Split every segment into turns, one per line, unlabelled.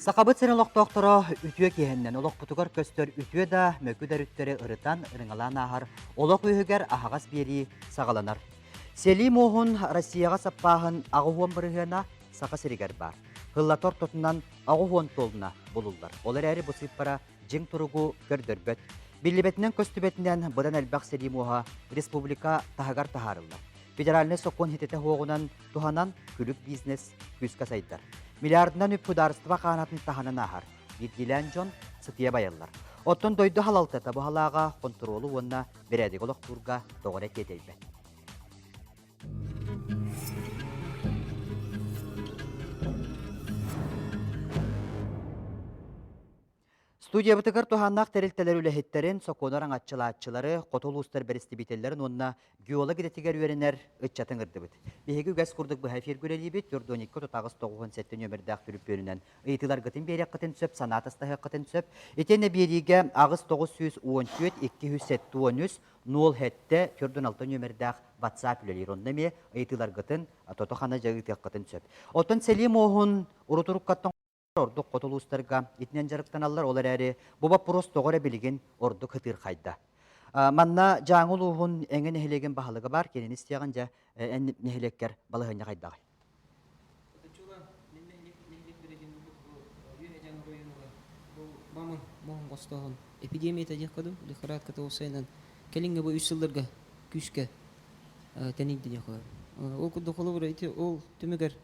Сахабыт сирин олохтоохторо үтүө киэһэннэн олохпутугар көстөр үтүө да, мөкү да өрүттэри ырытан, ырыҥалаан ааһар олох үөһүгэр аһаҕас биэрии саҕаланар. Сэлии муоһун Россияҕа саппааһын 80 бырыһыана Саха сиригэр баар. Сыллата ортотунан 80 тонна булуллар. Ол эрээри бу сыыппара дьиҥ туругу көрдөрбөт. Биллибэтинэн-көстүбэтинэн быдан элбэх сэлии муоһа республика таһыгар таһаарыллар. Федеральнай сокуон хитэтэ суоҕунан туһанан күлүк бизнес күүскэ сайдар. Миллиардынан үп судаарыстыба хаанатын таһынан ааһар. Биирдиилээн дьон сытыйа байаллар. Оттон дойду халалтата бу халааҕа хонтуруолу уонна бэрээдэги олохтуурга тоҕо эрэ тиэтэйбэт. Студиябытыгар туһааннаах тэрилтэлэр үлэһиттэрин, сокуону араҥаччылааччылары, хоту улуустар бэрэстэбиитэллэрин уонна геолог идэтигэр үөрэнэр ыччаты ыҥырдыбыт. Биһиги үгэс курдук быһа эфиргэ үлэлиибит, Юрдоникка 39 нүөмэрдээх түлүпүөнүнэн ыйытыыларгытын биэриэххитин сөп, санаа атастаһыаххытын сөп. Итиэннэ биэриигэ 8 914 273 07 46 нүөмэрдээх WhatsApp үлэлиир. Онно эмиэ ыйытыыларгытын тото-хана дьэ ыытыаххытын сөп. Оттон сэлии муоһун урут-уруккаттан ордук хоту улуустарга итинэн дьарыктаналлар, ол эрээри бу боппуруос тоҕо эрэ билигин ордук ытыырхайда. Манна Дьааҥы улууһун Эҥэ нэһилиэгин баһылыга баар, кинини истиэҕин дьэ эн нэһилиэккэр балаһыанньа хайдаҕый?
Бамын моһун хостооһун эпидемията диэххэ дуу, лихорадката уопсайынан кэлиҥҥи бу үс сылларга күүскэ тэнийдэ диэххэ. Ол курдук холобура ити ол түмүгэр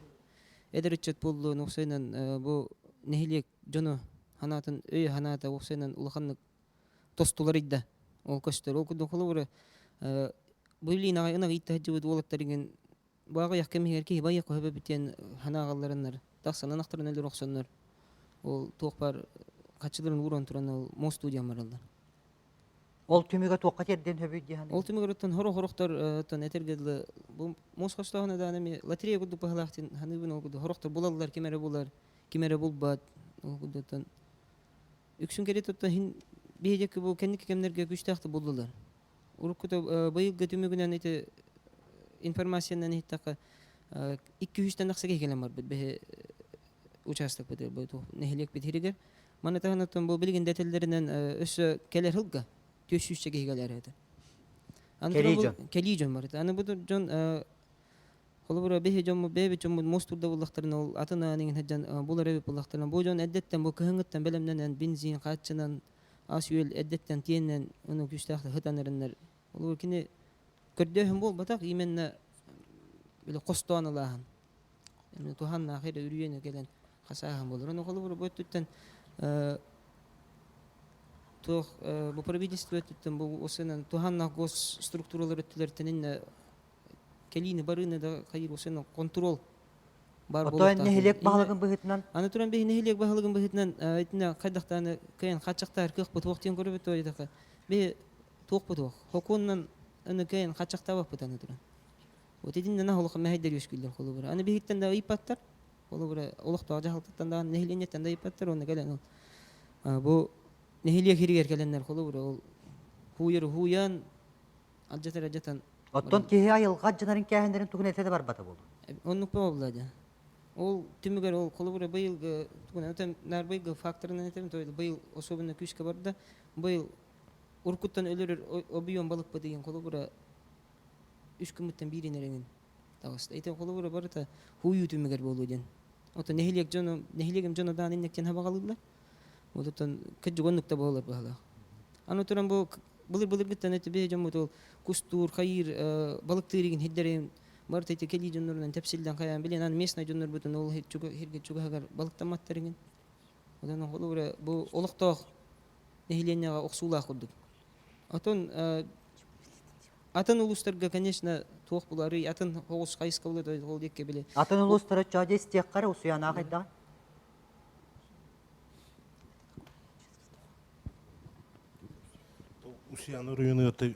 Эдэр ыччат буоллун, уопсайынан бу нэһилиэк дьоно санаатын, өйө-санаата уопсайынан улаханнык тостуларыйда. Ол көстөр. Ол курдук холобура бу илиин аҕай ынах иитэ сылдьыбыт уолаттар игин бу аҕыйах кэм иһигэр киһи байыах көһөбөбүт диэн санааҕалларыннар тахсан ынахтарын өлөр охсоннор ол туох баар хаччыларын ууран туран ол мостуу диэн бараллар.
Ол түмүгэ туохха тиэрдиэн сөбүй дии
Ол түмүгэр оттон хоро-хорохтор оттон этэргэ дылы бу муус хостооһуна даҕаны эмиэ лотерея курдук быһалаах диэн саныыбын ол курдук хорохтор булаллар ким эрэ булар ким эрэ булбат ол курдук оттон үксүн кэриэтэ оттон иһин биһи диэки бу кэнники кэмнэргэ күүстээх да буллулар уруккута быйылгы түмүгүнэн ити информациянан иһиттэххэ 200-тэн тахса киһи кэлэн барбыт биһи учаастакпытыгар бу нэһилиэкпит иһигэр Маны таһынан бу билигин да этэллэринэн өссө кэлэр сылга 400 киһи кэлэр этэ.
Кэлии дьон.
Кэлии дьон барыта. Аны бу дьон холобура биһи дьоммут бэйэбит дьоммут муус турда буллахтарына ол атын аан иҥин сылдьан булар эбит буллахтарына бу дьон эрдэттэн бу кыһыҥҥыттан бэлэмнэнэн бензин хааччынан ас-үөл эрдэттэн тиэннэн ону күүстээх сытан эрэннэр ол кини көрдөөһүн буолбатах именно били хостоон ылааһын туһаннаах эрэ үрүйэни кэлэн хасааһын буолар. Ону холобура бу өттүттэн туох бу правительство өттүттэн бу осынан туһаннаах госструктуралар өттүлэриттэн иннэ кэлиини барыыны да хайыр осынан контрол
бар Оттон нэһилиэк баһылыгын быһыытынан
Аны туран биһи нэһилиэк баһылыгын быһыытынан итинэ хайдахтааны кыайан хааччахтаар кыахпыт туох диэн көрөбүт туох биһи туохпут туох хокуонунан аны кыайан хааччахтаабаппыт аны туран Вот итиннэ улахан мэһэйдэр үөскүүллэр холобура. Аны биһиттэн да ыйпаттар. Холобура олохтоох дьаһалтаттан даҕаны нэһилиэнньэттэн да ыйпаттар уонна кэлэн ол бу нэһилиэк иһигэр кэлэннэр холобура ол хууйар хууйан алдьатар алдьатан
Оттон киһи айылҕа алдьанарын кээһэннэрин тугун этэ да барбата буолуо.
Оннук буолла дьэ. Ол түмүгэр ол холобура быйылгы тугунан наар быйылгы факторынан этэбин то быйыл особенно күүскэ барда. Быйыл уруккуттан өлөрөр объем балыкпыт деген холобура үс күммүттэн биирин эрэҥин таҕыста. Ити холобура барыта хууйуу түмүгэр буолуо диэн. Оттон нэһилиэк дьоно, нэһилиэгим дьоно даҕаны иннектен хабаҕалыыллар. Оттон кырдьык оннук да буолар быһалаах. Аны туран бу былыр-былыргыттан эти биһи дьоммут ол кустуур, хайыыр, балыктыыр игин хиддэрин барыта ити кэлии дьоннорунан тэпсиллэн хайаан билин аны местный дьоннорбутун ол хиргэ чугаһыгар балыктамматтар игин. Онон холобура бу олохтоох нэһилиэнньэҕэ охсуулаах курдук. Отон атын улуустарга, конечно, туох буларый, атын оҕус хайысхалыы ол диэкке били.
Атын улуустара чоо истиэххэ усуйанаах хайдаҕай?
Усуйаана оройуонугар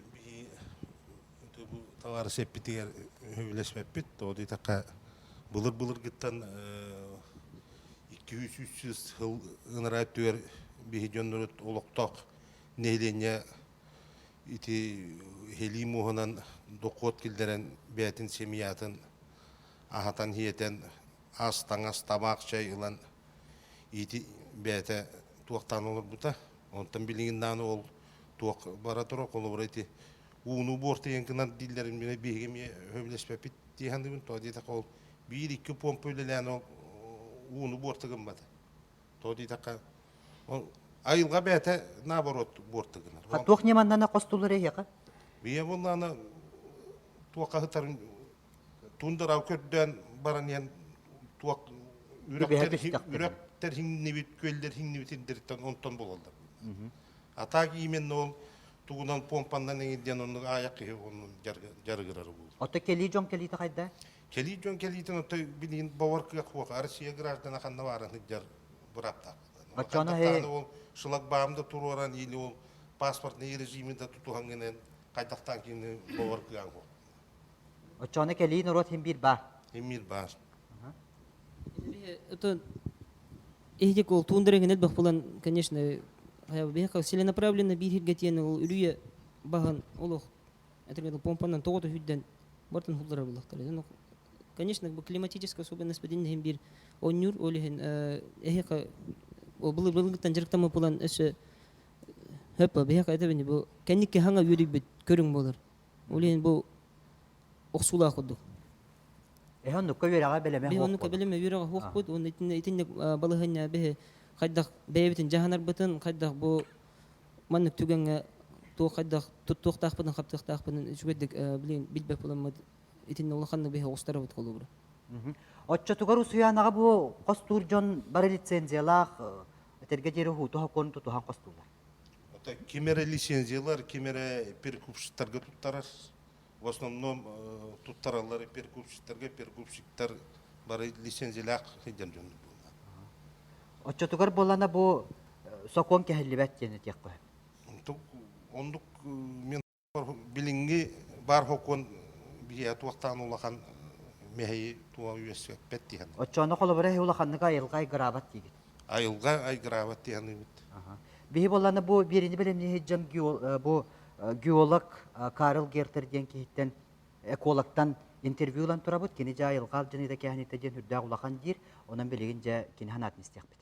бу товарищ эппитигэр сөбүлэспэппит. Тоҕо диэтэххэ былыр-былыргыттан 200-300 сыл ынараа өттүгэр биһи дьоннорут олохтоох нэһилиэнньэ ити иһэлии муоһунан дохуот киллэрэн бэйэтин семьятын аһатан-сиэтэн ас, таҥас, табаах, чай ылан. ити бэйэтэ туохтаан олорбута. Онтон билигин даҕаны ол туох бара турар, холобура ити ууну буортуйан гынар дииллэрин биһиги эмиэ сөбүлэспэппит дии саныыбын. Тоҕо диэтэххэ ол биир-икки помпа үлэлээн ол ууну буорта гыммата. Тоҕо диэтэххэ ол айылҕа бэйэтэ наоборот буорта гынар.
Туох ньыманнана хостулар эһиэхэ?
Бийэ буоллаҕына туохха сытарын туундарау көрдөөн баран иһэн туох үрэхтэр иҥнибит, күөллэр иҥнибит ирдэриттэн онтон булаллар. А так именно ол тугунан помпаннан эҥин оннук аайах киһи оннун дьарыгырар буолар.
Ото кэлии дьон кэлиитэ хайда?
Кэлии дьон кэлиитин ото билигин бовар кыах суох. Россия граждана ханна баарын сылдьар бырааптаах.
Оччону he
ол шлагбаум да туруоран или ол паспортный режими да тутуһан гынан хайдахтаан кини бовар кыаҕа суох.
Оччону кэлии норуот хим биир баар.
Хим биир баар.
Это эһиги ол туундар эҥин элбэх буолан, конечно, биһиэхэ целенаправленно биир сиргэ тиийэн ол үрүйэ баһын олох этэргэ помпанан тоҕо түһүйдэн бартын хулларар буоллахтар. Конечно, бу климатическая особенность бедин иһин биир оонньуур, ол иһин эһиэхэ ол былыр-былыргыттан дьарыктаммыт буолан өссө хөп биһиэхэ этэбин бу кэнникки хаҥа үөрүйбүт көрүҥ буолар. Ол иһин бу охсуулаах курдук.
Эһэ оннукка үөрэҕэ бэлэмэ
Биһи оннукка бэлэмэ үөрэҕэ суохпут уонна итиннэ итинник балаһыанньа биһи хайдах бэйэбитин дьаһанарбытын, хайдах бу маннык түгэҥҥэ туох хайдах туттуохтаахпытын, хаптыахтаахпытын үчүгэйдик билигин билбэт буоламмыт итиннэ улаханнык биһи оҕустарабыт холобура.
Оччотугар Усуйаанаҕа бу хостуур дьон бары лицензиялаах этэргэ диэри уһууту сокуону тутуһан хостууллар.
Ким эрэ лицензиялар, ким эрэ перекупщиктарга туттарар. В основном туттараллар перекупщиктарга, перекупщиктар бары лицензиялаах сылдьар дьон буолла.
Оччотугар буоллана бу сокуон кэһиллибэт диэн этиэххэ.
Оннук мен билиҥҥи баар сокуон биһиэхэ туохтаан улахан мэһэйи туох үөскэппэт диэн.
Оччону холобура улаханнык айылҕа айгыраабат диигит.
Айылҕа айгыраабат диэн
Биһи буоллана бу биэриини бэлэмнии сылдьан бу геолог Карл Гертер диэн киһиттэн экологтан интервью ылан турабыт. Кини дьэ айылҕа алдьаныыта кээһэниитэ диэн үрдээх улахан диир. Онон билигин дьэ кини санаатын истиэхпит.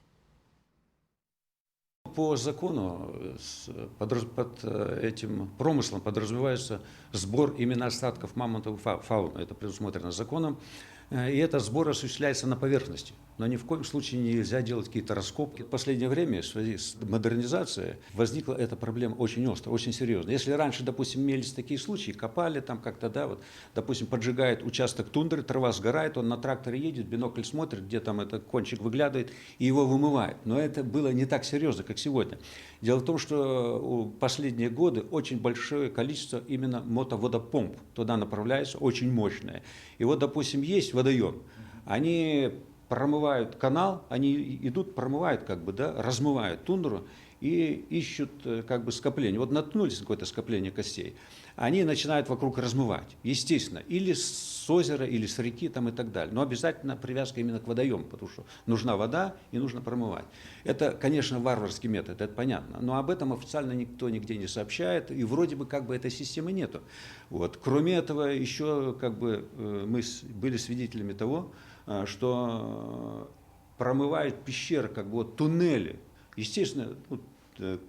По закону под, под этим промыслом подразумевается сбор именно остатков мамонтовой фауны. Это предусмотрено законом. И этот сбор осуществляется на поверхности. Но ни в коем случае нельзя делать какие-то раскопки. В последнее время в связи с модернизацией возникла эта проблема очень остро, очень серьезно. Если раньше, допустим, имелись такие случаи, копали там как-то, да, вот, допустим, поджигает участок тундры, трава сгорает, он на тракторе едет, бинокль смотрит, где там этот кончик выглядывает, и его вымывает. Но это было не так серьезно, как сегодня. Дело в том, что последние годы очень большое количество именно мотоводопомп туда направляется, очень мощное. И вот, допустим, есть водоем, они промывают канал, они идут, промывают как бы, да, размывают тундру и ищут как бы скопление. Вот наткнулись на какое-то скопление костей, они начинают вокруг размывать, естественно, или с озера, или с реки там и так далее. Но обязательно привязка именно к водоему, потому что нужна вода и нужно промывать. Это, конечно, варварский метод, это понятно, но об этом официально никто нигде не сообщает, и вроде бы как бы этой системы нету. Вот. Кроме этого, еще как бы мы были свидетелями того, что промывают пещеры, как бы вот туннели. Естественно, ну,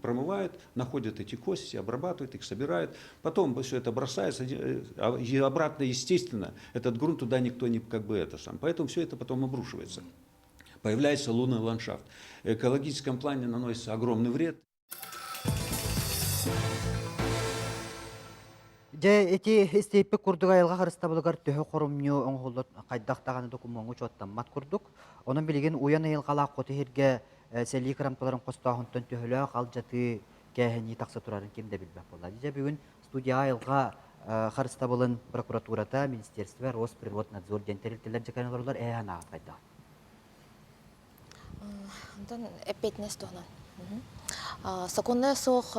промывают, находят эти кости, обрабатывают их, собирают. Потом все это бросается, и обратно, естественно, этот грунт туда никто не как бы это сам. Поэтому все это потом обрушивается. Появляется лунный ландшафт. В экологическом плане наносится огромный вред.
Дьэ, ити истиэппит курдук айылҕа харыстабылыгар төһө хорумньу оҥоһуллар хайдах даҕаны докумуоҥҥа учуоттаммат курдук. Онон билигин уйан айылҕалаах хоту иһиргэ сэлии кырамталарын хостоохунтан төһөлөөх алдьатыы кээһэнии тахса турарын ким да билбэт буолла. Дьэ, бүгүн студияҕа айылҕа харыстабылын прокуратурата, министерство, Росприроднадзор диэн тэрилтэлэр дьэкэн олороллор ээ санааҕыт хайдах?
Онтон эппиэтинэс туһунан. Сокуоннайа суох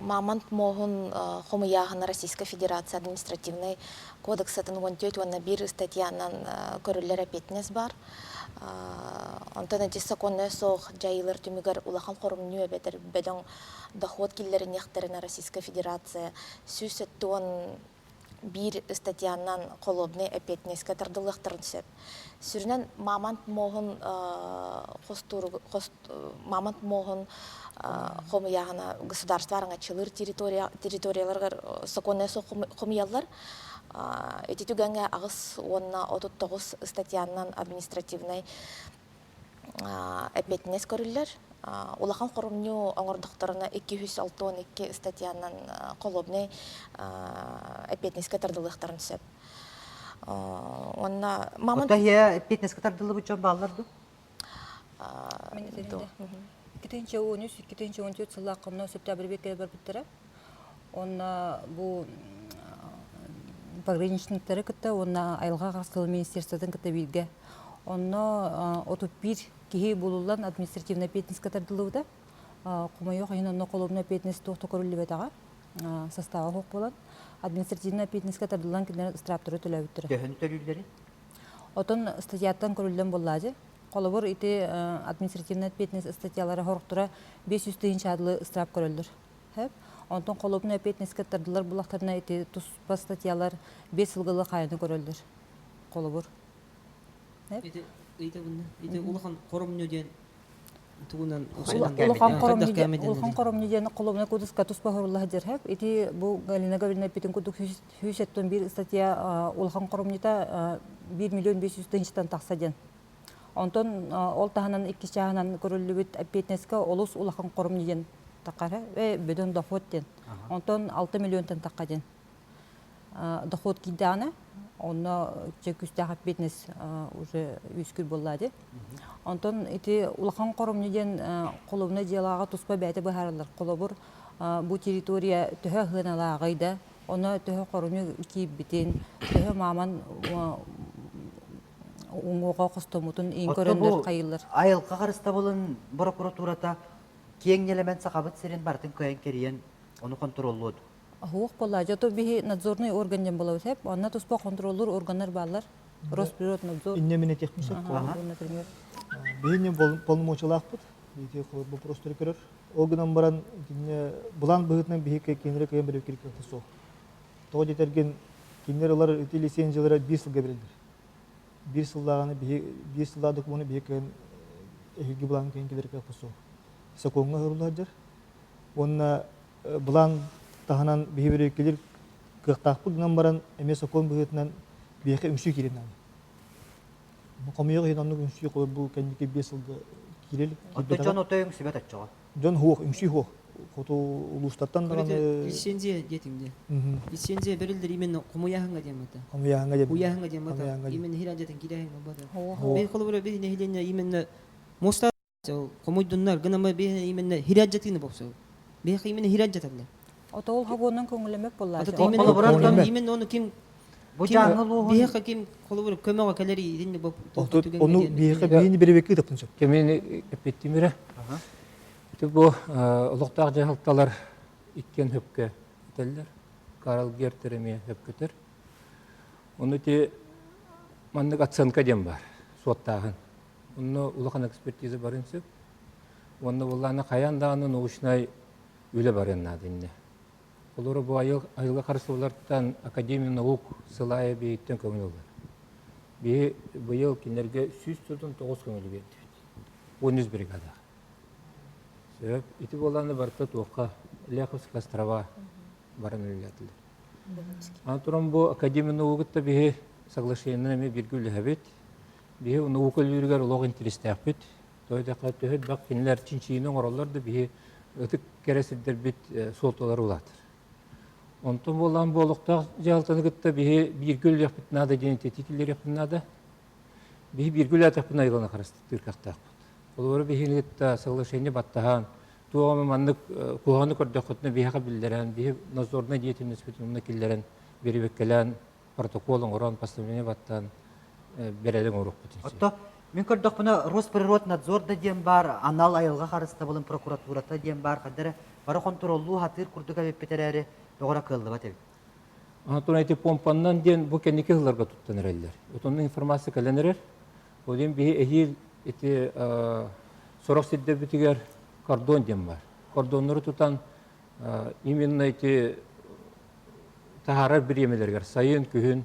мамонт муоһун хомуйааһына Российскай Федерация административнай кодексатын 14 уонна биир ыстатыйанан көрүллэр эппиэтинэс баар. Онтон ити сокуоннайа суох дьайыылар түмүгэр улахан хорумньу эбэтэр бөдөҥ дохуот киллэриниэхтэринэ Российскай Федерация 170. биир ыстатыйанан холуобунай эппиэтинэскэ тардыллыахтарын сөп. Сүрүнэн мамонт муоһун хостуур мамонт муоһун хомуйааһына государство араҥаччылыыр территория территорияларыгар сокуоннай суох хомуйаллар. Ити түгэҥҥэ 89 ыстатыйанан административнай эппиэтинэс көрүллэр. Улахан хоромньу оҥордохторуна 262 ыстатыйанан холуобунай эппиэтинэскэ тардылыахтарын сөп. Уонна мамонт...
Оттон эппиэтинэскэ тардыллыбыт дьон бааллар дуу?
2013 2014 сыллаахха онно сөптөөх бэрэбиэркэлэр барбыттара. Уонна бу пограничниктары кытта уонна айылҕа харыстабыл министерствотын кытта бииргэ. Онно 31 киһи булуллан административнай эппиэтинэскэ тардыллыбыта. Хомойуох иһин онно холуобунай эппиэтинэс туох да көрүллүбэтэҕэ. Состава суох буолан административнай эппиэтинэскэ тардыллан кинилэр ыстырааптары төлөөбүттэрэ.
Төһөнү төлүүллэрий?
Отон статьяттан көрүллэн буоллаадьы. Холобур, ити административнай эппиэтинэс ыстатыйалара сорохторо 500 тыһыынча дылы ыстыраап көрөллөр. Онтон холуобунай эппиэтинэскэ тардылар буллахтарына ити туспа статьялар 5 сылгылы хаайыны көрөллөр. Холобур.
Ити ыйытабын ити улахан хоромньу диэн тугунан
Улахан хоромньу диэн холуобунай кодекска туспа хоруулла сылдьар хэп. Ити бу Галина Гавриловна эппитин курдук 171 статья улахан хоромньута 1 миллион 500 тыһыынчаттан тахса диэн. Онтон ол таһынан иккис чааһынан көрүллүбүт эппиэтинэскэ олус улахан хоромньу диэн таххара бөдөҥ дохуот диэн. Онтон 6 миллионтан тахха диэн дохуот киирдэҕинэ онно чэ күүстээх эппиэтинэс уже үөскүүр буоллаа дии. Онтон ити улахан хоромньу диэн холобуна дьыалаҕа туспа бэйэтэ быһаарыллар. Холобур, бу территория төһө сыаналааҕый да, оно төһө хоромньу киирбитин, төһө мааман уҥуоҕа хостоммутун иин көрөннөр хайыыллар.
Айылҕа харыстабылын борокуратуурата киэҥ нэлэмэн Сахабыт сирин барытын кыайан кэрийэн ону хонтуруоллуо дуо?
Суох буолла. Дьэ, биһи надзорный орган диэн буолабыт эп. Онно туспа контроллуур органнар бааллар. Росприроднадзор.
Инне мин этиэхпин сөп.
Например.
Биһини полномочиялаахпыт. Ити вопростары көрөр. Ол гынан баран итиннэ былаан быһыытынан биһи кинилэри кыайан бэрэбиэркэлиир кыахта суох. Тоҕо диэтэргин кинилэр ылар ити лицензиялара биир сылга бэриллэр. Биир сыллааҕыны биһи биир сыллаах докумуону биһи кыайан эһиги былаан кыайан кэлэр кыахпыт суох. Сокуоҥҥа ыһыллар дьар. Уонна былаан таһынан биһи бэрэбиэркэлиир кыахтаахпыт гынан баран эмиэ сокуон быһыытынан биһиэхэ үҥсүү киирэн наада. Хомуйуох иһин оннук үҥсүү холобур бу кэнники биэс сылга киирэл
Оттон дьон отой үҥсүбэт оччоҕо.
Дьон хуох, үҥсүү хуох. Хоту улуустартан даҕаны
Лицензия диэтиҥ дии. Лицензия бэриллэр именно хомуйааһыҥҥа диэн бата.
Хомуйааһыҥҥа диэн.
Уйааһыҥҥа диэн бата. Именно хирээдьэтин киирээһиҥҥэ бата. Бэйи холобура биһи нэһилиэнньэ именно моста хомуйдуннар гынама биһи именно хирээдьэтиини бопсу. Биһи именно хирээдьэтэллэр.
Ото ол хабуоннан көҥүлэмэк буоллаа.
Холобура именно ону ким
Бу дьааҥы улууһун
биһиэхэ ким холобура көмөҕө кэлэр итинник бу
Ону биһиэхэ биһини бэрэбиэркэ ыытыахпын сөп.
Кэмини эппиттимирэ. Ити бу олохтоох дьаһалталар иккиэн хөпкө этэллэр. Карл Гертер эмиэ хөпкөтөр. Ону ити маннык оценка диэн баар, суоттааһын. Онно улахан экспертиза барыан сөп. Уонна буоллаҕына хайаан даҕаны научнай үлэ барыан наада иннэ. Олору бу айылҕа харыстабыллартан Академия наук сыл аайы биһиттэн көҥүл ылар. Биһи быйыл кинилэргэ 149 көҥүлү биэрдибит. 13 бригада. Сөп. Ити буоллаҕына барыта туохха Ляховская острова баран үлэлээтилэр. Аны туран бу Академия наугытта биһи соглашениенан эмиэ бииргэ үлэһэбит. Биһи наука үлүүрүгэр олох интэриэстээхпит. Тоҕо диэтэххэ, төһө элбэх кинилэр чинчийиини оҥороллор да биһи ытык кэрэ сирдэрбит суолталара улаатар. Онтон буоллаан бу олохтоох дьаһалтаны кытта биһи бииргэ үлэлиэхпит наада диэн этии киллэриэхпит наада. Биһи бииргэ үлэлээтэхпитинэ айылҕаны харыстыыр кыахтаахпыт. Холобура биһини кытта соглашение баттаһан, туох эмэ маннык куһаҕаны көрдөххүтүнэ биһиэхэ биллэрэн, биһи надзорнай деятельностьпытын онно киллэрэн, бэрэбиэркэлээн протокол оҥорон, постановление баттаан бэрээдэк оҥоруохпутун сөп.
Отто мин көрдөхпүнэ Росприроднадзор да диэн баар, анал айылҕа харыстабылын прокуратурата диэн баар, ханна эрэ бары хонтуруоллуу сатыыр курдук эбиппит эрээри, тоҕо эрэ кыаллыбат эбит.
Онтон эти помпаннан диэн бу кэнники сылларга туттан эрэллэр. Отонно информация кэлэн эрэр. Ол диэн биһи эһиил ити сорох сирдэрбитигэр кордон диэн бар. Кордоннору тутан именно эти таһаарар бириэмэлэригэр сайын, күһүн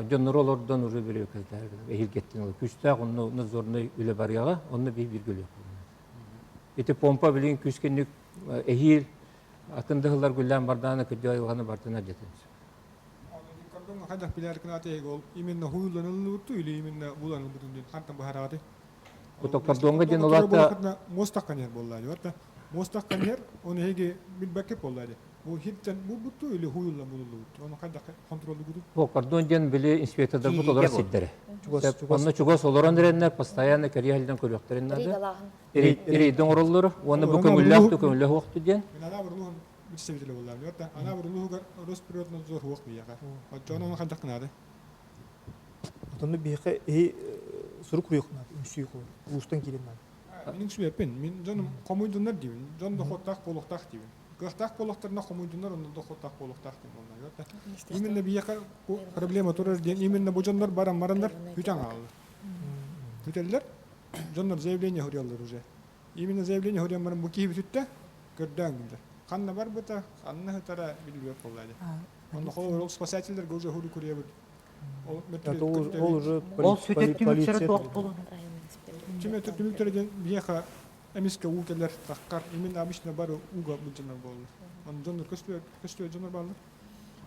дьоннору олордон уже бөрүөкэлдэр эһилгэттин ол күүстээх онно надзорнай үлэ барыаҕа, онно биир бииргэ үлүөх Ити помпа билигин күүскэнник эһиил атын да сыллар гүллээн бардаана кырдьа айылҕаны бартын ардьатын
Кордоҥҥо хайдах билэр кынаата ол именно хуйланыллыбытту или именно буланылбытын диэн хантан быһараҕыты?
Ото кордоҥҥо диэн улаата
муостаххан иһэр буоллаа дии. Муостаххан иһэр, оны эһиги билбэккэ буоллаа дии. Бу хиртэн булбутту или хуйлан булуллубут. Оны хайдах контроллугуту?
Бу кордон диэн били инспектордарбыт олорор сирдэрэ. Онно чугас олорон эрэннэр постоянно кэрийэ сылдьан көрүөхтэрин наада. Рейд оҥороллор уонна бу көҥүллээх ту көҥүллээх уохту диэн.
Представителе буоллар. Ана бурлуһугар Росприроднадзор хуох бияха. Оччоҕуна оны хайдах гынады?
Отонну биһиэхэ эһи сурук руйук наада, үҥсүү холор. Улуустан киирэн наада.
Мин үҥсүбэппин. Мин дьонум хомуйдуннар диибин. Дьон дохуоттаах буолуохтаах диибин. Кыахтаах буолуохтарына хомуйдуннар, онно дохуоттаах буолуохтаах диэн буолла. Именно биһиэхэ проблема турар диэн именно бу дьоннор баран бараннар бүтэн хаалаллар. Бүтэллэр. Дьоннор заявление суруйаллар уже. Именно заявление суруйан баран бу киһи бүтүттэ, көрдөөн гындар. Ханна барбыта, ханна сытара биллибэт буолла дии. Онно холобур спасателлэргэ уже худу курьябыт.
Ол уже
Ол сүтэр түмүктэрэ туох буолуон?
Түмүктэр түмүктэрэ диэн биһиэхэ эмискэ уу кэлэр, таххар, именно обычно бары ууга былдьанар буолаллар. Онно дьоннор көстүө көстүө дьоннор бааллар.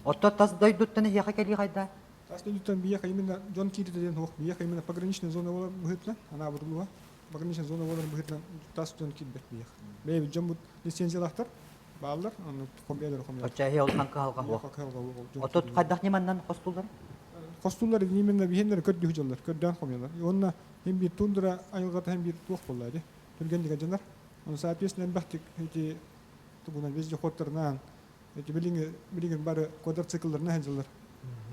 Оттон тас дойдуттан эһиэхэ кэлии хайда?
Тас дойдуттан биһиэхэ именно дьон киирдэ диэн суох. Биһиэхэ именно пограничная зона буолар быһыытынан, анаабыр улууһа. Пограничная зона буолар быһыытынан тас дьон киирбэт биһиэхэ. Бэйэбит дьоммут лицензиялаахтар бааллар, онно хомуйалар хомуйалар.
Оччо эһи улахан кыһалҕа суох. Оттон хайдах ньыманнан хостууллар?
Хостууллар именно биһиэннэр көрдүү дьоллор, көрдөөн хомуйалар. Уонна хим биир тундра айылҕата хим биир туох буолла ди. Түргэнник дьоннор. Оны соответственно элбэхтик эти тугунан вездеходтарынан эти билиҥи билигин бары квадроциклларынан сылдьаллар.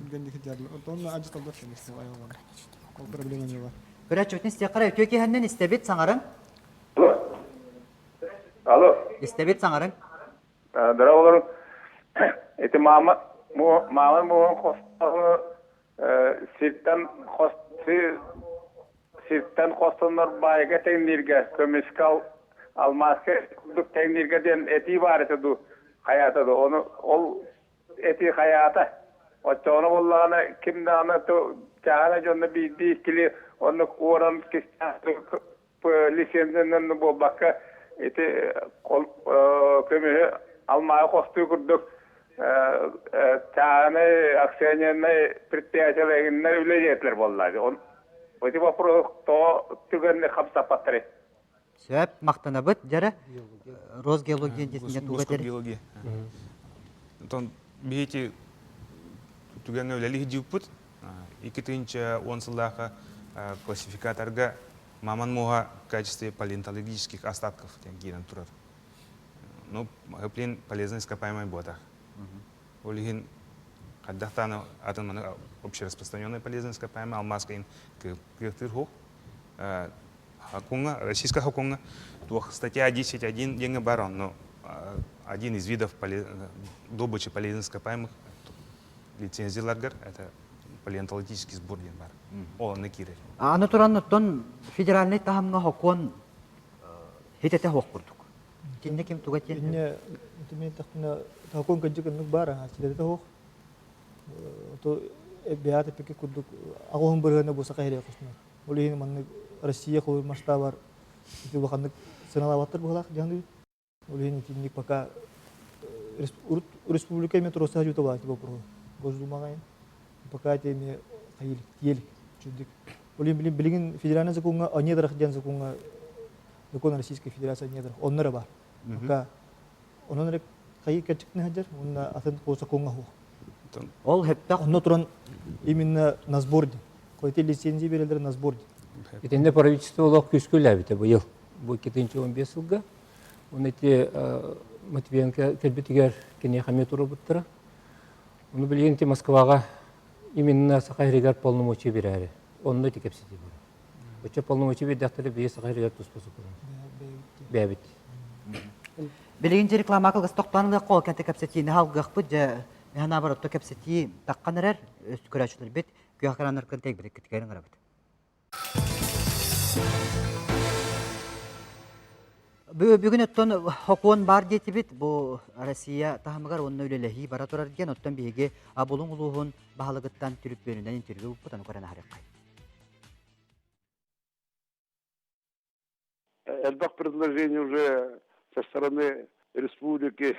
Түргэнник сылдьаллар. Онтон ажыталлар конечно айылҕаны. Ол проблема не бар.
Көрөөччүбүтүн истиэххэ үтүө киэһэннэн истэбит саҥарыҥ.
Алло.
Истэбит саҥарыҥ.
Здорово, Эти мама, мама муһун хостоҕу сиртэн сиртэн хостонор баайга тэҥнииргэ көмүскэ алмааска курдук тэҥнииргэ диэн этии баар этэ дуу хайаата дуу ону ол этии хайаата оччоҕуна буоллаҕына ким даҕаны чааһынай дьонно биирдии иккили оннук уоран лицензиянан буолбакка ити көмүһү алмааһы хостуу курдук чааһынай акционернай предприятиелар үлэлиэтилэр буолла. Эти вопрос тоҕо түгэнни хамсаппаттары?
Сөп, мактанабыт. Дьэрэ, Росгеология десине туга этэр?
Геология. Онтон биһити түгэҥҥэ үлэлии сылдьыбыппыт. 2010 сыллаахха классификаторга маман муоһа в качестве палеонтологических остатков диэн киирэн турар. Ну, блин, полезно ископаемый буотах. Ол иһин хайдахтааны атын маны общераспространенный полезно ископаемый алмаз кыйын кыахтыыр хуох. Хакунга, российская хакунга, туох статья 10.1 диэҥҥэ бар онно один из видов добычи полезных ископаемых лицензияларгар это палеонтологический сбор диэн бар. Ол онно киирэр.
Аны туран оттон федеральнай таһымҥа хокуон хитэтэ суох курдук. Итиннэ ким туга этиэн?
Инне мен тахпына хокуон кырдьык оннук баар силэритэ суох. То бэйэт эппикки курдук аҕыһын бырыһыана бу саха иһирэ хоснор. Ол иһин маннык Россия холур масштабар ити улаханнык сыаналаабаттар быһалаах дьаһаныы. Ол иһин итинник пока республика эмиэ туруорса сылдьыбыта буолааччы боппуруоһу. Госдумаҕа пока ити эмиэ хайыылык тиэлик чүрдүк. Ол иһин билигин федеральный закуҥҥа о недрах диэн закуҥҥа закон Российской Федерации о недрах онно эрэ баар. Пока онон эрэ хайыы кэрчиктэн сылдьар уонна атын сокуоҥҥа суох.
Ол хэптэх
Онно туран именно на сбор диэн. Эти лицензии берелер на сбор диэн.
Итиннэ правительство олох күүскэ үлээбитэ быйыл. Бу 2015 сылга. Оны ити Матвиенко кэлбитигэр киниэхэ эмиэ туруорбуттара. Ону билигин ити Москваҕа именно Саха сиригэр полномочия биэрээри. Онно ити кэпсэтии барар. Оччо полномочия биэрдэхтэрэ биһи Саха сиригэр туспа сокуон. Бэйэбит.
Билигин дьэ реклама кылгас тохтоон ылыахха ол кэнтэ кэпсэтиини халгыахпыт дьэ наоборот кэпсэтии таххан эрэр көрөөччүлэрбит күөх экраннаргын тэйбириккитигэр ыҥырабыт. Бүгүн оттон хокуон бар диэтибит бу Россия таһымыгар уонна үлэлэһии бара турар диэн оттон биһиги Булуҥ улууһун баһылыгыттан түлүппүөнүнэн интервью ылбыт ону көрөн аһарыаххай.
Элбэх предложение уже со стороны республики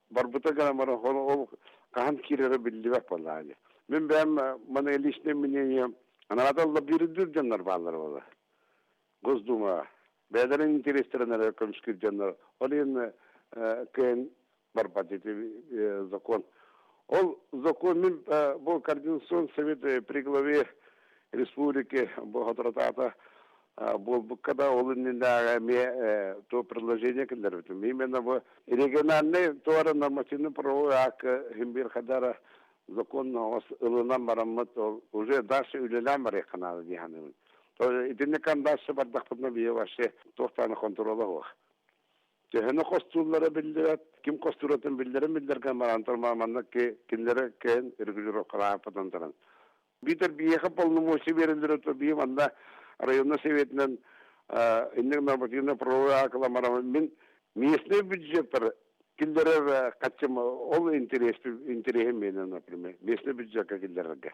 барбыта гынан баран ол хаһан киирэрэ биллибэт буоллаҕа. Мин бэйэм маны личное мнение анарааталла биирдүүр дьоннор бааллар буолла. Госдума бэйэлэрин интерестерин эрэ көмүскүүр дьоннор. Ол иһин кыайан барбат ити закон. Ол закон мин бу Координационный совет при главе республики бу соторутаата буолбукка да ол иннинээҕи эмиэ то предложение киллэрбитим. Именно бу региональный туора нормативный правовой акт химбир хадара закон ылынан бараммыт ол уже дальше үлэлээн барыахха наада дии саныыбын. Итинник дальше бардахпытына биһи вообще туохтааны контрола суох. Төһөнү хостууллара биллибэт, ким хостууратын биллэрин биллэргэн баран манна кинилэри кээн регулировкалааппытын туран. Биитэр биһиэхэ полномочия биэрэллэрэ то бии манна районный советынан инник нормативно-правовой акыламара мин местный бюджеттар киллэрэр хаччым ол интерес интересим менен например местный бюджетка киллэрэргэ.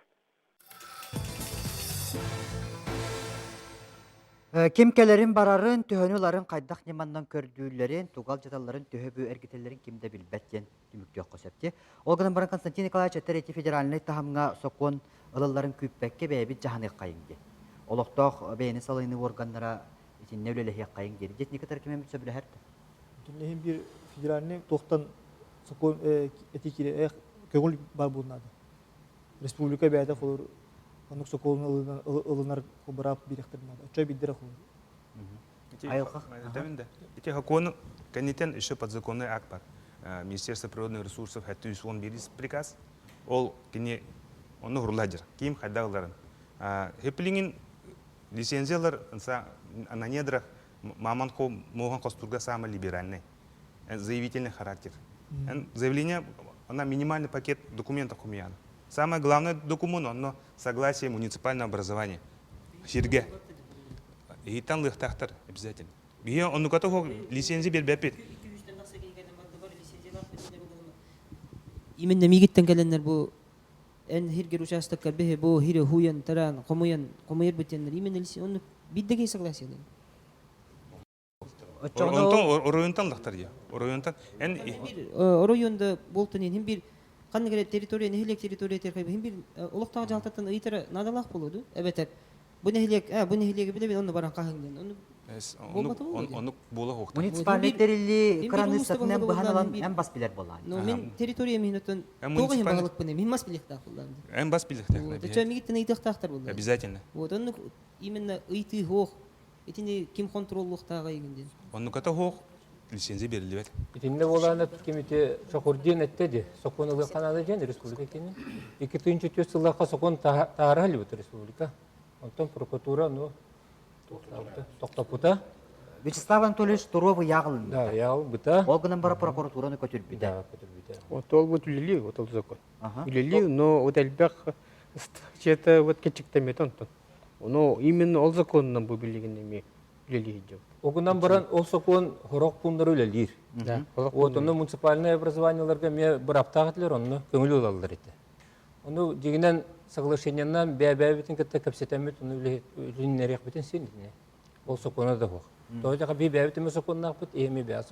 Ким кэлэрин барарын, төһөнү ыларын, хайдах ньыманнан көрдүүллэрин, тугал дьаталларын төһө бу эргитэллэрин ким да билбэт диэн түмүктүөххэ сөп дии. Ол гынан баран Константин Николаевич этэр ити федеральнай таһымҥа сокуон ылылларын күүппэккэ бэйэбит дьаһаныаххайыҥ диэн. Олохтоох бэйэни салайыныы уорганнара итиннэ үлэлэһиэххэйиҥ диэн. Дьэ итини кытары ким эмит сөбүлэһэр да?
Итиннэ иһин биир федеральнай туохтан сокуон этии киирэ көҥүл баар буолуон наада. Республика бэйэтэ холур оннук сокуону ылынар быраап биэриэхтэрин наада. Оччо биирдэрэ холур.
Айылҕа.
Ити сокуону кэнниттэн еще подзаконный акт бар. Министерство природных ресурсов 711 приказ. Ол кини онно хурулла дьар. Ким хайда ыларын. Хеплингин лицензиялар на недрах маман мохан костурга самый либеральный. Заявительный характер. Заявление, она минимальный пакет документов хумияна. Самое главное документ, оно согласие муниципального образования. Сирге. Иһиттан лыахтаахтар обязательно. Биһи оннуката лицензия бербэппит.
Именно мигиттен кэлэннэр бу эн хиргер участокка биһи бу хири хуйан тараан хомуйан хомуйар битеннер именно онну биддеге согласие.
Онтон оройунтан лахтар я. Оройунтан эн
оройунда болтун хим бир ханнык эрэ территория нэһилиэк территория терхайбы хим бир олохтоох дьаһалтаттан ыйытара наадалаах буолуо эбэтэр бу нэһилиэк бу нэһилиэги билэбин онно баран хаһыҥ диэн ону
оннук буола хуохта
муниципальный тэриллии кыраныыссатынан быһан ылан эн бас билэр буолаан
ну мин территория мин оттон туох иһин баһылыкпын мин бас билиэхтээх буоллаам
эн бас билиэхтээх
вот мигиттен ыйытыахтаахтар буолла
обязательно
вот оннук именно ыйтыы хуох Итини ким хонтуруоллуохтааҕый диэн?
Оннуката суох лицензия бериллибэт.
Итиннэ буолаана кимити Чокурдин этте ди. Сокуон ылыахха наада диэн республика кини. 2004 сыллаахха сокуон таһаара халыбыт республика. Онтон прокуратура ну тохтоппута.
Вячеслав Анатольевич Туров ыйааҕылынна.
Да, ыйааҕылбыта.
Ол гынан бара прокуратураны көтүрбүтэ.
Да, көтүрбүтэ.
Вот ол вот үлэлиир, вот ол закон. Үлэлиир, но вот элбэх чета вот кечиктемет онтон. Ону именно ол законунан бу билигин эми үлэлиир дьон.
Огунан баран ол сокуон хорох пууннары үлэлиир. Вот онно муниципальное образованиеларга эмиэ быраптаах этилэр, онно көҥүл ылаллар этэ. Ону дьигинэн соглашениенан бэйэ-бэйэбитин кытта кэпсэтэммит, ону үлүннэриэхпитин син итини. Ол сокуона да суох. Тоҕо диэхэ бии бэйэбит эмэ сокуоннаахпыт, эми бэйэ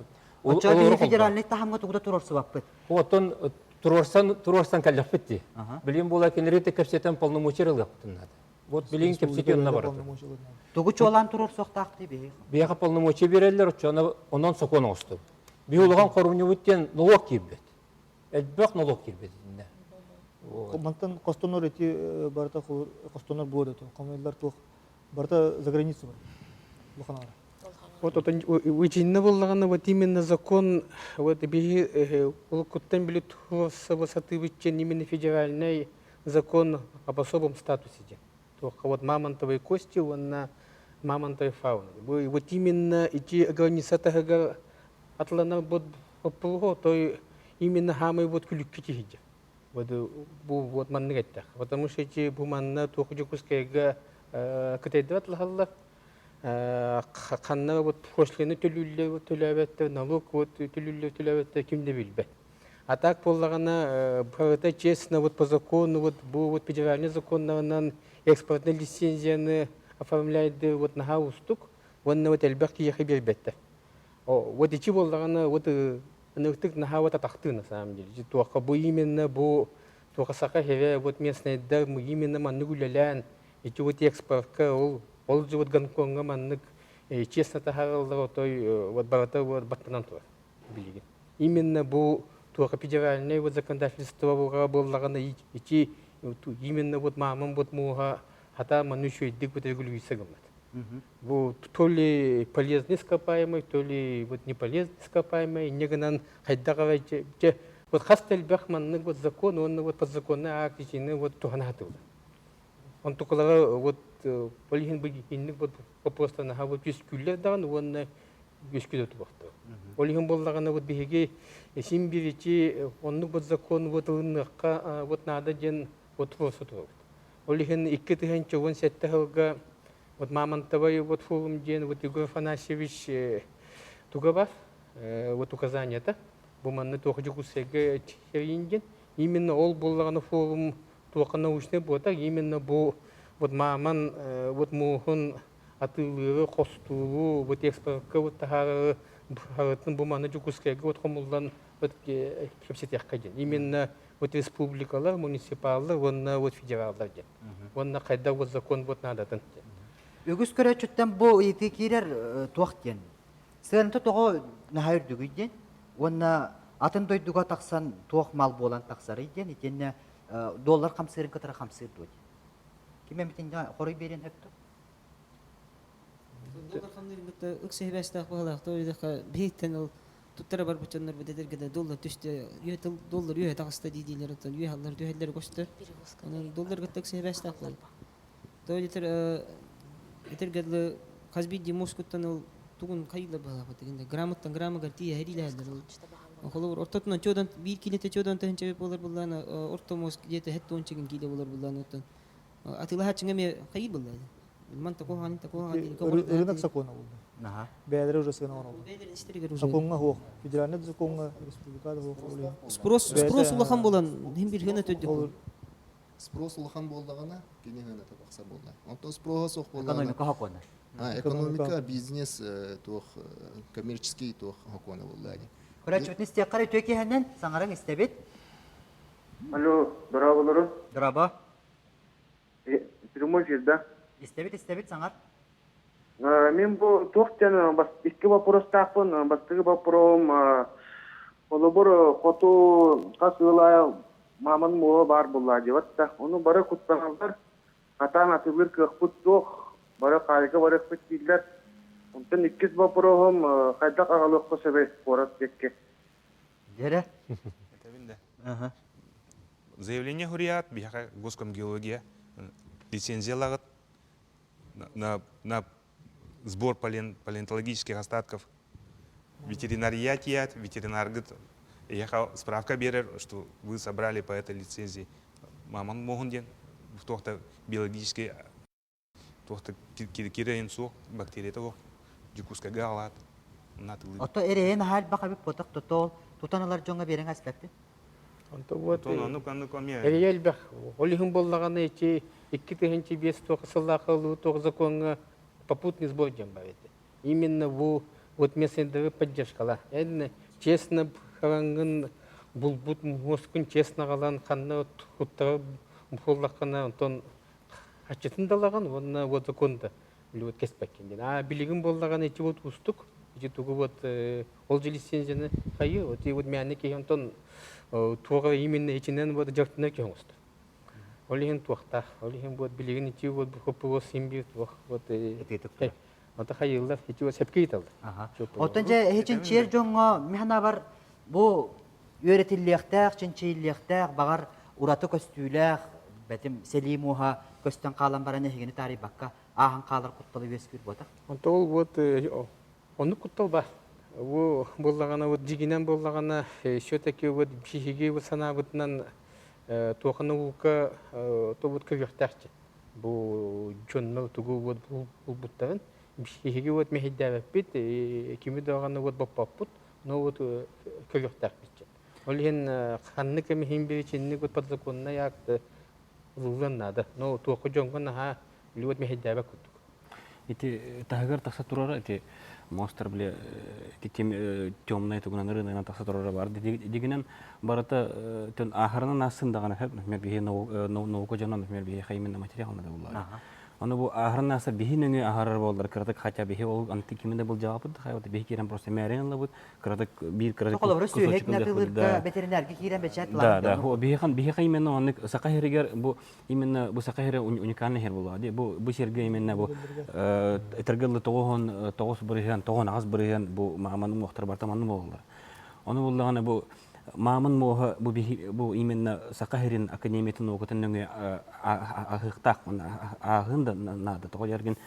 Оччо биһи федеральный таһымҥа тугу да туруорсубаппыт.
Оттон туруорсан туруорсан кэллэхпит дии. Билин буола кинилэри кэпсэтэн полномочия ылыахпытын наада. Вот билин кэпсэтии онно барыта.
Тугу чуолаан туруорсуохтаахтый биһи?
Биһиэхэ полномочия биэрэллэр, оччоно онон сокуон оҥостубут. Биһи улахан хорумньубут диэн нолуок киирбэт. Элбэх нолуок киирбэт итиннэ.
Мантан хостонор эти барыта хостонор буолар хомуйлар туох барыта за границу бар. Улахан
Вот это итиннэ буоллаҕына вот именно закон вот биһи улуккуттан били сатыыбытчен именно федеральный закон об особом статусе диэн. Туохха вот мамонтовой кости уонна мамонтовой фауна. Вот именно ити граница таһыгар атлана вот боппулуһу той именно хаамай вот күлүккэ тиһидьэ. Вот бу вот маннык эттэх. Потому что эти бу манна туох Дьокуускайга кытайдыбат лаһаллар. Ханна вот пошлина төлүүллэр төлөөбөттөр, налог вот төлүүллэр төлөөбөттөр ким да билбэт. А так буоллаҕына барыта честно вот по закону вот бу вот федеральный законнарынан экспортный лицензияны оформляйды вот наһаа уустук уонна вот элбэх киһиэхэ биэрбэттэр. Вот ичи буоллаҕына вот ынырыктык наһаа вот атахтыы на самом деле. Туохха бу именно бу туохха саха хеве вот местныйдар именно маннык үлэлээн ити вот экспортка ол ол же вот Гонкоҥҥа маннык честно таһаараллар отой вот барыта вот баттанан турар билигин. Именно бу туохха федеральное вот законодательство буоллаҕына ити именно вот маамам вот мууһа хата манны үчүгэйдик вот регулируется гыммат. Бу то ли полезный ископаемый, то ли вот не полезный ископаемый, инне гынан хайдах арай вот хас элбэх маннык вот закон, уонна вот подзаконный акт итини вот туһанаатылар. Онтукалара вот полиһин бу инник вот вопростар наһаа вот үскүүллэр даҕаны уонна үскүдэ тубахтар. Ол иһин буоллаҕына вот биһиги син биричи оннук вот закон вот ылыныахха вот наада диэн вот туруорса турабыт. Ол иһин 2017 сылга вот Мамонтовай вот форум диэн вот Егор Афанасьевич туга бар вот указаниета бу манна туох Дьокуускайга тэрийин диэн именно ол буоллаҕына форум туохха научный буотах именно бу вот мааман вот мууһун атыылыыры хостууру вот экспортка вот таһаарары харытын бу маны Дьокуускайга вот хомуллан вот кэпсэтиэххэ диэн именно вот республикалар муниципаллар уонна вот федераллар диэн уонна хайдах вот закон вот наадатын диэн.
Үгүс көрөөччүттэн бу ыйытыы киирэр туох диэн сыаната тоҕо наһаа үрдүгүй диэн уонна атын дойдуга тахсан туох мал буолан тахсарый диэн итиэннэ доллар хамсыырын кытары хамсыыр дуо диэн. Ким эмитин хоруй биэриэн сөп дуо?
Доллар хамныырын кытта ыкса сибээстээх быһалаах тоойдохха биһиттэн ол туттара барбыт дьоннор бу да доллар түстэ үө тыл доллар үөһэ таҕыста дии диилэр оттон үөһэ аллар түһэллэр көстөр онон доллар кытта ыкса сибээстээх буолла тоойдотор этэргэ дылы хас биирдии муоскуттан ол тугун хайыылар быһалаах дигинде граммыттан граммыгар тиийэ хэриилэһэллэр ол холобур ортотунан чуодан биир киилэтэ чуодан тыһынча буолар буллаана орто муос где-то хэт туончигин киилэ буолар буллаана оттон атыылаһааччыҥа эмиэ хайыы булла ман такого такого
Рынок закона булду. Бэйэлэрэ уже сыана оҥороллор. Сокуоҥҥа суох. Федеральный закоҥҥа республикада суох.
Спрос спрос улахан буолан иһин бир хына төддүк.
Спрос улахан буоллаҕына кини хыната тахсар буолла. Онтон спроһа суох буоллаҕына
Экономика хокуона.
Экономика, бизнес туох коммерческий туох хокуона буолла.
Көрөөччүбүтүн истиэххэ үтүө киэһэнэн саҥаран истэбит.
Алло, дорооболору.
Дорообо.
Прямой эфир, да?
Истэбит, истэбит, саҥар.
Мин бу туох диэн икки боппуруостаахпын. Бастакы боппуруоһум холобур хоту хас ыал мааман муоһа баар буолла диэбэт да. Ону бары куттаналлар, хатаан атыылыыр кыахпыт суох, бары хаайга барыахпыт дииллэр. Онтон иккис боппуруоһум хайдах аҕалыахха сөбүй куорат диэки?
Дьэрэ.
Этэбин да. Заявление хурият, биһиэхэ госкомгеология лицензиялагыт на, на сбор палеонтологических остатков ветеринария тият, ветеринаргыт эйиэхэ справка биэрэр, что вы собрали по этой лицензии маман муоһун диэн туох да биологический туох да кирэйин суох, бактерията суох Дьокуускайга аҕалаат
натылыы. Ото эрэйин аһаа элбэх эбит буотах тотоол тутан ылар дьоҥҥо биэрэҥ аспаппын.
Онто вот эрийэ элбэх. Ол иһин буоллаҕына ити 2005 туох сыллаахха ылыы туох закоҥҥа попутный сбор диэн бар этэ. Именно бу вот местные поддержкала. Эн честно хараҥҥын булбут муоскун честно аҕалан ханна хуттара буоллаххына онтон хаччытын да ылаҕын уонна вот закон да вот кэспэккин диэн. А билигин буоллаҕына ити вот уустук. Ити тугу вот ол же лицензияны хайы вот и вот мээнэ киһи онтон туоҕа именно итинэн вот дьартына киһи оҥостор. Ол иһин туохтаах. Ол иһин вот билигин ити вот боппуруос син биир туох вот Ото хайыыллар ити вот сөпкө ыыталлар.
Оттон дьэ эһи чинчийэр дьоҥҥо мин бу үөрэтиллиэхтээх, чинчийиллиэхтээх, баҕар ураты көстүүлээх, бэтим сэлии муоһа көстөн хаалан баран эһигини таарыйбакка ааһан хаалар кутталы үөскүүр буотах.
Онто ол вот оннук куттал бар. Бу буоллаҕына вот дьигинэн буоллаҕына все-таки вот биһиги вот санаабытынан туоха наука то вот көрүөхтээхчи. Бу дьонно тугу вот булбуттарын. Биһиги вот мэһэйдээбэппит, кими даҕаны вот боппоппут, но вот көрүөхтээхпит. Ол иһин ханнык эми иһин биричинник вот подзаконнай акт ылыллыан наада. Но туохха дьоҥҥо наһаа вот мэһэйдээбэт курдук.
Ити таһыгар тахса турара ити монстр бile ити темная тугунан рыногынан тахса турара бар. Дигинен барыта төн ахырынан асын даҕаны хөп, например, биһи наука дьоно, например, биһи именно материал надо буллар. Ону бу аһаран аса биһи нөҥүө аһарар буоллар кыратык хотя биһи ол анты кими да былдьаабыт да хайбыт биһи киирэн просто мээрин ыллабыт кыратык биир кыратык
Холобура сүөһек натылырга ветеринарга киирэн бэчээт
Да, да. Биһихан биһиха именно оннук саха сиригэр бу именно бу саха сирэ уникальный сир буолла. Бу бу сиргэ именно бу этэргэллы тоҕоһон тоҕус бырыһыан тоҕон аҕыс бырыһыан бу мааман уҥуохтар барта манны буолаллар. Ону буллаҕына бу Маамын муоһа бу бу именно Саха сирин академиятын наукатын нөҥүө аһыахтаах ааһыан да наада. Тоҕо диэргин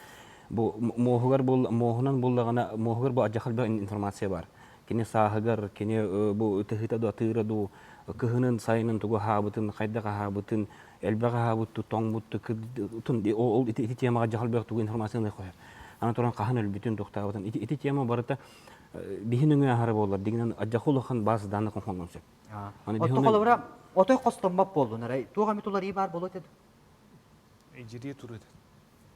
бу муоһугар муоһунан буллаҕына муоһугар бу адьахал информация бар. Кини сааһыгар, кини бу тыһыта ду атыыра ду кыһынын, сайынын тугу аһаабытын, хайдах аһаабытын, элбэх аһаабыт тоҥмут ол ити темаҕа дьахал тугу информацияны хойор. Аны туран хаһан өлбүтүн, туохтаабытын ити тема барыта биһин өҥө аһара буолар дигинэн адьаху улахан баас дааны хонхонгон сөп.
Отто холобура отой хостоммот буоллун арай туох эмит уларыы баар буолуо этэ
Ижирие туру этэ.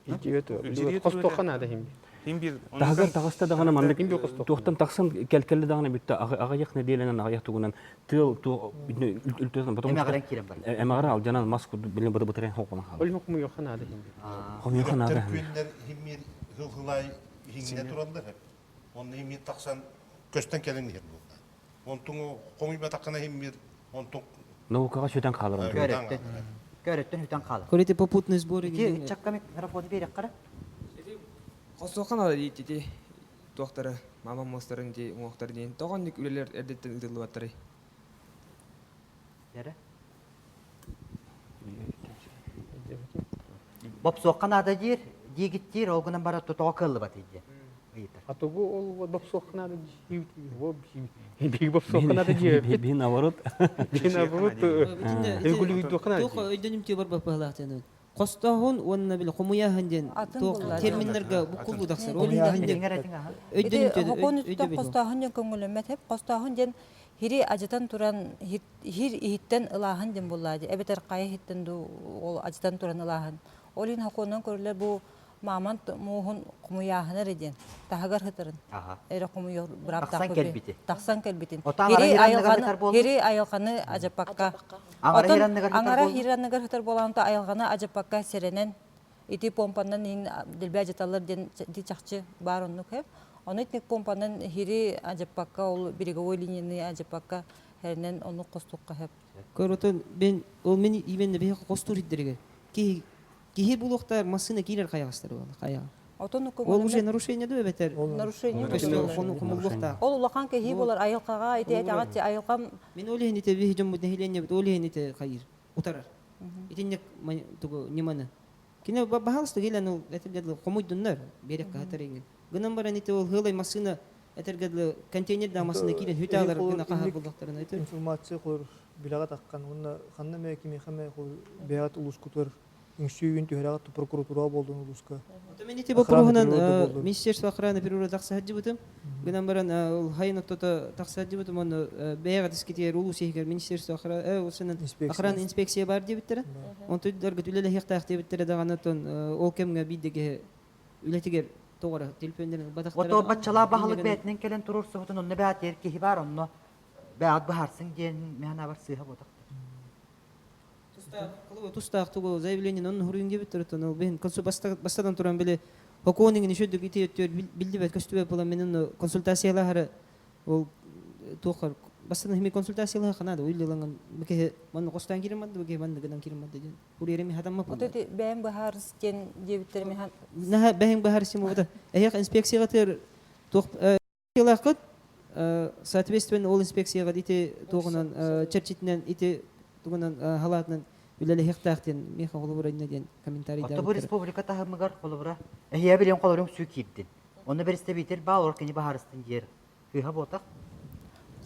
Ижирие туру. Хостоха надо хим.
Хим бир.
Таһыгар таҕыста даҕаны маннык туохтан тахсан кэлкэллэ даҕаны бүттэ аҕыйах нэдиэлэнэн аҕыйах тугунан тыал үлтүтэн потом
эмэҕирэн киирэн бар.
Эмэҕирэ алдьанан мас курдук билин быты бытырен хоқонан хаалар.
Ол хомуйуха надо хим.
Хомуйуха надо.
Күннэр химмир хыл-хылай хиҥнэ тураллар. Онно имиир тахсан көстөн кэлэн иһэр буолла. Онтуҥ хомуйбатаххына имиир онтуҥ
Наукаҕа сүтэн хаалар.
Көрөттөн. Көрөттөн сүтэн хаалар.
Көрөтө попутный сбор
Ити ыччакка микрофону биэриэххэ
Ити хосуохан ала ити туохтары мама муостарын ити уҥуохтары диэн тоҕо оннук үлэлэр эрдэттэн ыытыллыбаттарый?
Эрэ. Бопсуохха наада диир, диигиттиир, ол гынан баран тоҕо кыаллыбат диэн ыйытар.
А тугу ол бопсуохха наада биир бопсуохха наада диэбит.
Биһи наоборот.
Биһи наоборот регулируйдуохха наада.
Туох өйдөнүмтүө барбат быһалаах диэн хостооһун уонна били хомуйааһын диэн туох терминнэргэ буккуллуу тахсар. Ол
өйдөнүмтүө өйдөбүл. Хостооһун диэн көҥүллэммэт хеп. Хостооһун диэн хири ажытан туран хир иһиттэн ылааһын диэн буоллаа дии эбэтэр хайа иһиттэн дуу ол ажытан туран ылааһын ол иһин хокуонунан көрүллэр бу мамонт мууһун хомуйааһына эрэ диэн таһыгар сытарын эрэ хомуйар бырааптаах
тахсан кэлбити
тахсан кэлбитин хири айылҕаны хири айылҕаны ажаппакка
отон
аҥара хиранныгар сытар буолан айылҕаны ажаппакка сэрэнэн ити помпанан иин дэлби ажаталлар диэн ити чахчы баар оннук хэп ону итник помпанан хири ажаппакка ол береговой линияны ажаппакка хэринэн оннук хостукка хэп
Көрөтөн бен ол мен именно биһи хостуур иттэригэр киһи киһи булуохтар массыына киирэр хайаҕастар буолла хайаҕа.
Отон
Ол уже нарушение да эбэтэр
нарушение
хомуллуохтаах.
Ол улахан киһи болар айылҕаҕа ити этэҕит айылҕам
Мин ол иһин ити биһи дьоммут нэһилиэнньэбит ол иһин ити хайыр утарар. Итинник тугу ньыманы. Кини баһаалыста кэлэн ол этэргэ дылы хомуйдуннар биэрэккэ хатар иҥин. Гынан баран ити ол хыылай массыына этэргэ дылы контейнердаах массыына киирэн хүтэ алар гына хаһар буллахтарына ити.
Информация холор билэҕэ таххан уонна ханна эмэ кимиэхэ эмэ бэйэҕит улуускутугар үҥсүү түһэрэҕит прокуратура буолдун улууска.
Мен ити боппуруоһунан Министерство охраны природы тахса сылдьыбытым. Гынан баран ол хайын оттото тахса сылдьыбытым уонна бэйэҕэ дискитигэр улуус иһигэр Министерство охраны инспекция бар диэбиттэрэ. Онтуйдаргыт үлэлэһиэхтээх диэбиттэрэ даҕаны оттон ол кэмҥэ биирдэ киһи үлэтигэр тоҕо эрэ телефоннарын ылбатахтара.
Ото баччалаах баһылык бэйэтинэн кэлэн туруорсубутун онно бэйэтигэр киһи баар онно бэйэҕит быһаарсыҥ диэн мин абар сыыһа буотах.
Тустаах тугу заявление онно хуруйун диэбиттэр оттон ол бэһин бастатан туран били хокуон иҥин үчүгдүк ити өттүгэр биллибэт көстүбэт буолан мин онно консультациялаһары ол туоххар бастатан хими консультациялаһа ханаада уйлыланган бу киһи манна хостаан киирэн барды бу киһи манна гынан киирэн барды диэн курьерим хатаммаппын
Вот эти бэйэм быһаарыс диэн диэбиттэрим
наһаа бэйэм быһаарыс буолбута эһиэх инспекцияҕа тыыр туох Лааххыт соответственно ол инспекцияҕа ити туоҕунан чэрчитинэн ити тугунан халаатынан үлэлэһиэхтээх диэн миэхэ холобура иннэ диэн комментарий
Отто бу республика таһымыгар холобура эһиэ билиэн холоруҥ сүү киирдин. Онно представитель баа олор кини баһаарыстын диэр. Кыыһа буотах.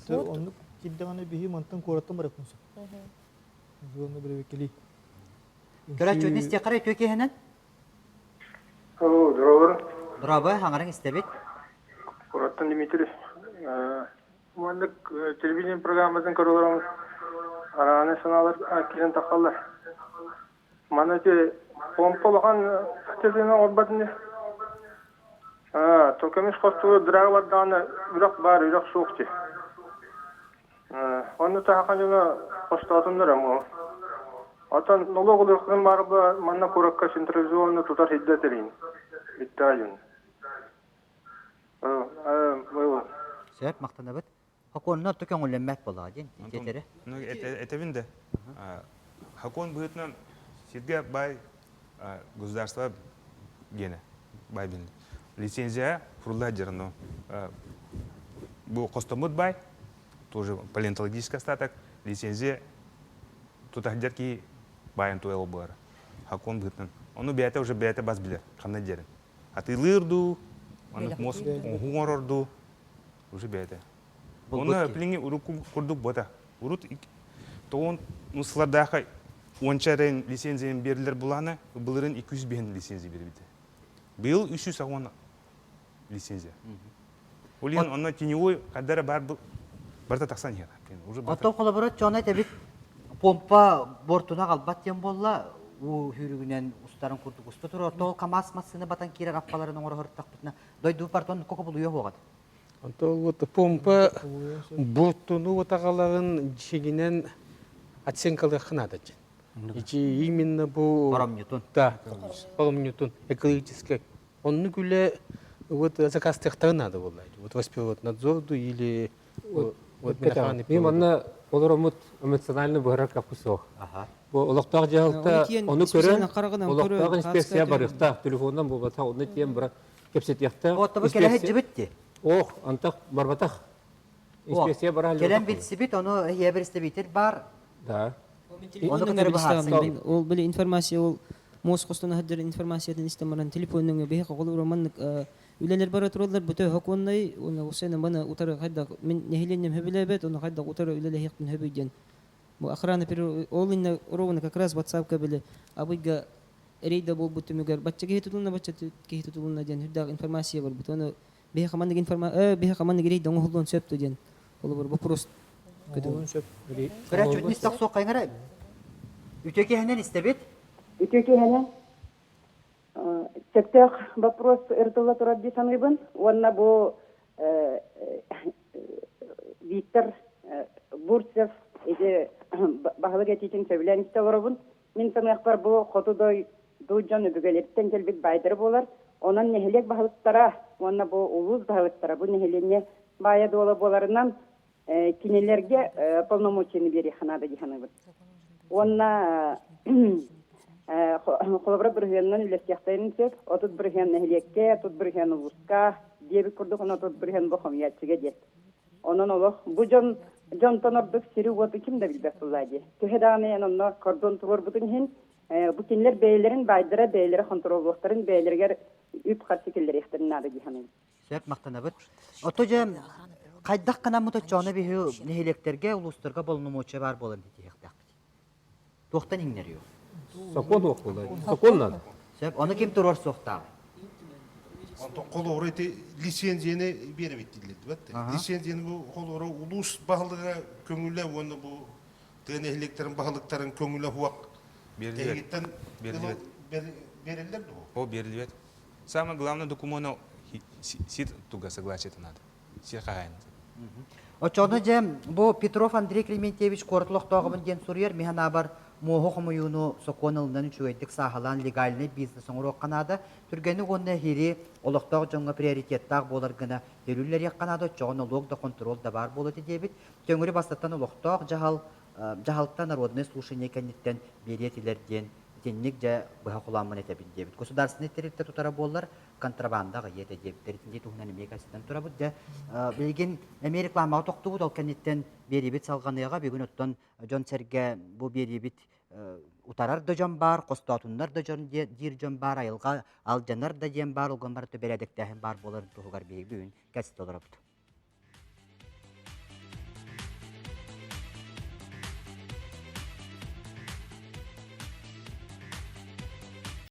Оннук киирдэҕинэ биһи мантан куораттан барыахпын сөп. Онно биребеккели.
Көрөөччү истиэххэ үтүө киэһэнэн.
Алло, здорово.
Дорообо, хаҥарыҥ истэбит.
Кураттан Дмитрий. Маннык телевидение программатын көрөлөрөн арааны санаалар киирэн тахаллар. Маны ити помпа улахан телевидение оҥорбот ини. Көмүс хостуур дыраага бардаҕына үрэх баар, үрэх суох дии. Онно таһахан дьоно хостоотуннар ому. Оттон нолуок ылыахтарын баарба манна куоракка централизованно тутар сирдэ тэрийин. Бүттэ
Сөп, махтанабыт. Хокуонна орто көҥүллэммэт буоллаҕа диэн этэрэ.
Ну, этэбин да. Хокуон быһыытынан сиргэ баай государство гене бай билин. Лицензия фурла но бу хостоммут бай тоже палеонтологический остаток лицензия тутаһдьар киһи байын туйал буолар. Хокуон быһыытынан. Ону бэйэтэ уже бэйэтэ бас билэр ханна дьэрин. Атыылыыр дуу, аны муос оҥорор дуу, уже бэйэтэ. Онно билиҥҥи урукку курдук буота. Урут тоҕон сылардаахха уонча эрэн лицензияны биэрдилэр булаана, былырын 205 лицензия биэрбитэ. Быйыл 310 лицензия. Ол иһин онно теневой хаддара бар барыта тахсан иһэр.
Оттон холобура чоно этэбит помпа бортуна аҕалбат диэн буолла, уу сүүрүгүнэн устарын курдук уста турар. Оттон ол КАМАЗ массыына батан киирэр аппаларын оҥороһортахпытына дойду партон кокобулуйа уоҕат.
Онтон вот помпа бортуну утаҕаларын дьиҥинэн оценкалыахха наада дьин. Ити именно бу
Хоромньутун.
Да, хоромньутун экологическай. Оннук үлэ вот заказтыахтарын наада буолла. Вот Росприроднадзорду или вот
Мен манна олороммут эмоционально быһарар капы суох. Бу олохтоох дьаһалта ону көрөн олохтоох инспекция барыахтаах телефонунан буолбатах онно тиийэн баран кэпсэтиэхтээх.
Оттон кэлэ сылдьыбыт дии.
Ох, антах барбатах. Инспекция бара
Кэлэн билсибит, ону эһиэ представитель бар.
Да.
Ону кытары быһаарсыбыт.
Ол били информация ол муос хостон аһырдар информациятын истэн баран телефон нөҥүө биһи холобура маннык үлэлэр бара тураллар бөтө хокуоннай уонна усена маны утары хайдах мин нэһилиэнньэм хөбүлээбэт ону хайдах утары үлэлэһиэхпин хөбүй диэн бу охрана ол иннэ ровно как раз ватсапка били абыйга рейда буолбут түмүгэр бачча киһи тутулунна бачча киһи тутулунна диэн үрдээх информация барбыт ону биһи маннык информация биһи маннык рейда оҥоһуллуон сөп диэн холобур вопрос
Оҥоһуллуон сөп.
Көрөөччүбүтүн истэх суох хайҥара үтүө киэһэнэн истэбит.
Үтүө киэһэнэн. Сөптөөх вопрос ырытылла турар дии саныыбын. Уонна бу Виктор Бурцев ити баһылык этиитин сөбүлээн истэ олоробун. Мин саныахпар бу хоту дойду дьон өбүгэлэриттэн кэлбит баайдара буолар. Онон нэһилиэк баһылыктара уонна бу улуус баһылыктара бу нэһилиэнньэ баайа-дуола буоларынан кинилэргэ полномочияны биэриэххэ наада дии саныыбын. Уонна холобура бырыһыанынан үлэстиэхтэрин сөп. 30% нэһилиэккэ, 30% улууска диэбит курдук, ону 30% бу хомуйааччыга диэн. Онон олох бу дьон дьонтон ордук сири-уоту ким да билбэт буоллаа дии. Төһө даҕаны эн онно кордон туруорбутун иһин, бу кинилэр бэйэлэрин баайдара бэйэлэрэ хонтуруоллуохтарын, бэйэлэригэр үп-харчы киллэриэхтэрин наада дии саныыбын.
Сөп, махтанабыт. Ото дьэ, хайдах гынаммыт оччоҕуна биһи нэһилиэктэргэ, улуустарга болномуоча баар буолан тиһиэхтээхпит. Туохтан иҥнэрио?
Сокуон суох буолла. Сокуон надо.
Сөп, ону ким туруор суохтааҕый?
Онтон холобура ити лицензияны биэрэбит дииллэр Лицензияны бу холобура улуус баһылыга көҥүлэ уонна бу тыа нэһилиэктэрин баһылыктарын көҥүлэ суох
Берилбэт.
Бериллэр дуо?
О, берилбэт. Самое главное документ сир туга согласие надо. Сир хаһаайын.
Оччоҕуна дьэ бу Петров Андрей Климентьевич куорат олохтооҕобун диэн суруйар миһэн аабар муоһу хомуйууну сокуон ылынан үчүгэйдик сааһылаан легальнай бизнес оҥоруохха наада. Түргэнник уонна эһири олохтоох дьоҥҥо приоритеттаах буолар гына төлүүллэриэххэ наада. Оччоҕо нолуок да хонтуруол да баар буолуо этэ диэбит. Төҥүрү бастатан олохтоох дьаһал дьаһалта народное слушание кэнниттэн биэриэ этилэр диэн итинник дьэ быһа холооммун этэбин диэбит. Государственнай тэрилтэ тутара буоллар контрабанда аҕыйыа этэ диэбиттэр. Итинник туһунан эмиэ кэпсэтэн турабыт. Дьэ билигин эмиэ рекламаҕа тохтубут, ол кэнниттэн биэриибит салҕаныаҕа. Бүгүн оттон дьон-сэргэ бу биэриибит утарар да дьон баар, хостоотуннар да дьон диир дьон баар, айылҕа алдьанар да диэн баар, ол гынан баран бэрээдэктээһин баар буоларын туһугар биһиги бүгүн кэпсэтэ олоробут.